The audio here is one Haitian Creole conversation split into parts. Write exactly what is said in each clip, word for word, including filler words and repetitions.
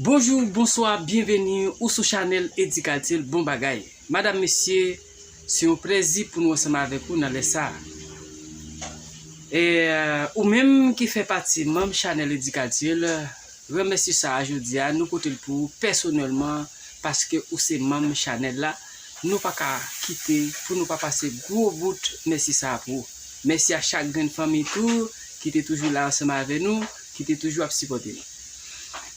Bonjou, bonswa, byenveni ou sou chanèl Eddy Caltiel, bon bagay. Madanm, mesye, se yon plèzi pou nou ansanm avèk ou nan lè sa a. E, ou menm ki fè pati manm chanèl Eddy Caltiel, remèsi sa a jodi a, nou pote l pou ou pèsonèlman, paske ou se manm chanèl la. Nou pa ka kite pou nou pa pase gwo bout mèsi sa a pou ou. Mèsi a chak grenn fanmi tou ki te toujou la ansanm avè nou, ki te toujou ap sipòte nou.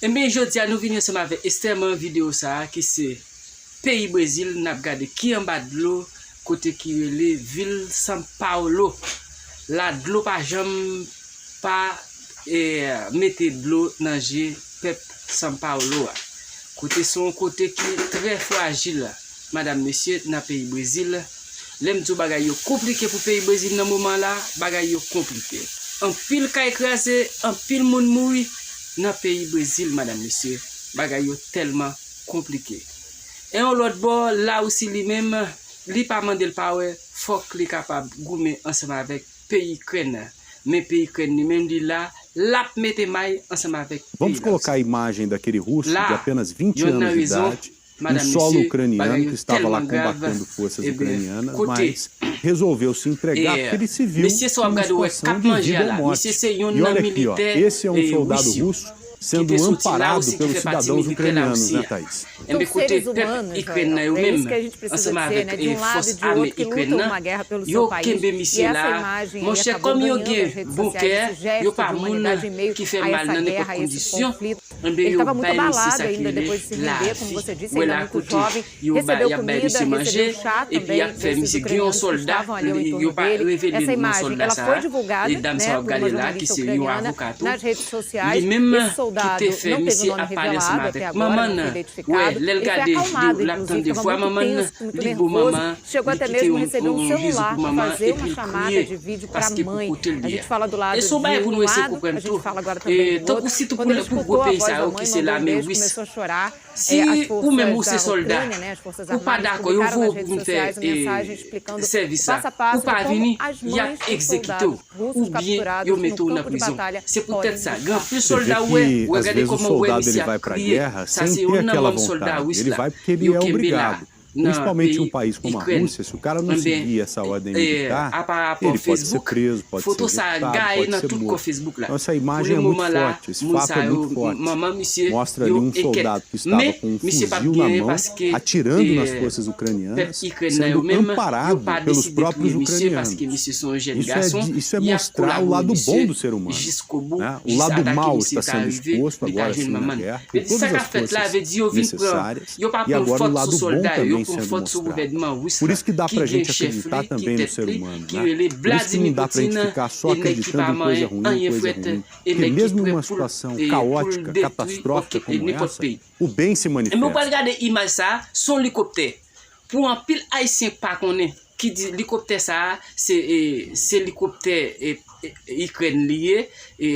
Enben, jodi a nou vini ansanm avèk estèman videyo sa a ki se peyi Brezil, n ap gade ki anba dlo, kote ki rele vil São Paulo. La dlo pa janm pa, e, mete dlo nan je pèp São Paulo a. Kote se yon kote ki trè frajil, madanm, mesye, nan peyi Brezil. Lè m di w bagay yo konplike pou peyi Brezil nan moman la, bagay yo konplike. Anpil kay kraze, anpil moun mouri nan peyi Brezil, madanm, mesye. Bagay yo tèlman konplike. E yon lòt bò, Larisi li menm, li pa mande l pa wè, fòk li kapab goumen ansanm avèk peyi Ikrèn. Men peyi Ikrèn li menm, li la, l ap mete may ansanm avèk peyi Larisi. Vamos colocar a imagem daquele russo de apenas vinte anos de idade, um solo ucraniano que estava lá combatendo forças ucranianas, mas resolveu se entregar porque ele se viu numa situação de vida ou morte. E olha aqui, ó, esse é um soldado russo sendo amparado pelos cidadãos ucranianos, né, Thaís? Enben, kote pèp Ikrèn nan yo menm, ansanm avèk, e, fòs ame Ikrèn nan, yo kenbe misye la. Monchè, kòm yo gen bon kè, yo pa moun ki fè mal nan nenpòt kondisyon. Enben, yo bay misye sa ki rele lavi. Ou wè la kote yo bay, y ap bay misye manje, epi y ap fè misye gen yon sòlda, yo pa revele non sòlda sa a. E dam sa w ap gade la, ki se yon avoka tou. Li menm ki te fè misye ap pale ansanm avèk manman nan. Wè, lè l gade, li, l ap tande vwa manman nan, li bo manman, li kite yon, yon, yon bizou pou manman, epi l kriye, paske pou kote l ye a. E se yon bagay pou nou eseye konprann tou. E, tankou sitou pou, pou gwo peyi sa yo ki se lame ris. Si ou menm ou se sòlda, ou pa dakò, yo voye w pou vin fè, e, sèvis la, ou pa vini, y ap egzekite w. Oubyen yo mete w nan prizon. Se poutèt sa, gen anpil sòlda ou wè, ou wè, gade kòman ou wè misye ap kriye, sa se yon nan manm sòlda ris la, yo kenbe la nan peyi Ikrèn. Enben, e, apa rapò Facebook, foto sa a gaye nan tout kò Facebook la. Pou le moman la, moun sa yo, manman misye, yo enkèt. Men, misye p ap genyen paske, e, pèp Ikrèn nan yo menm, yo pa deside touye misye paske misye se yon jèn gason. Y ap kolabore misye jiskobou, jis atake misye ta rive, li ta jwenn manman l. Epi sa k ap fèt la, vle di yo vin pran, yo pa pran fòt sou sòlda yo, yo pran fòt sou gouvènman ris la, ki gen chèf li, ki tèt li, ki rele Vladimir Putin, e nèg ki pa manyen anyen frèt, e nèg ki prè pou l, e, pou l detwi nenpòt peyi. Enben, ou pral gade imaj sa a, se yon likoptè. Pou anpil Ayisyen k pa konnen, ki di likoptè sa a, se, e, se likoptè, e, e, Ikrèn li ye, e,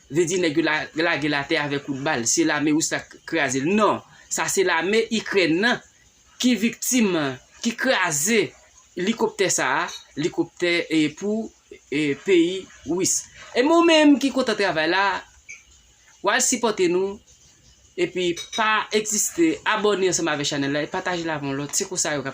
vle di nèg yo la, lage l atè avèk kout bal, se lame ris la k kraze l. Non, sa se lame Ikrèn nan ki viktim, ki kraze likoptè sa a, likoptè, e, pou, e, peyi ris. E mwen menm ki kontan travay la, w al sipòte nou, epi pa egziste, abòne ansanm avèk chanèl la, e pataje l avè yon lòt. Se konsa yo ka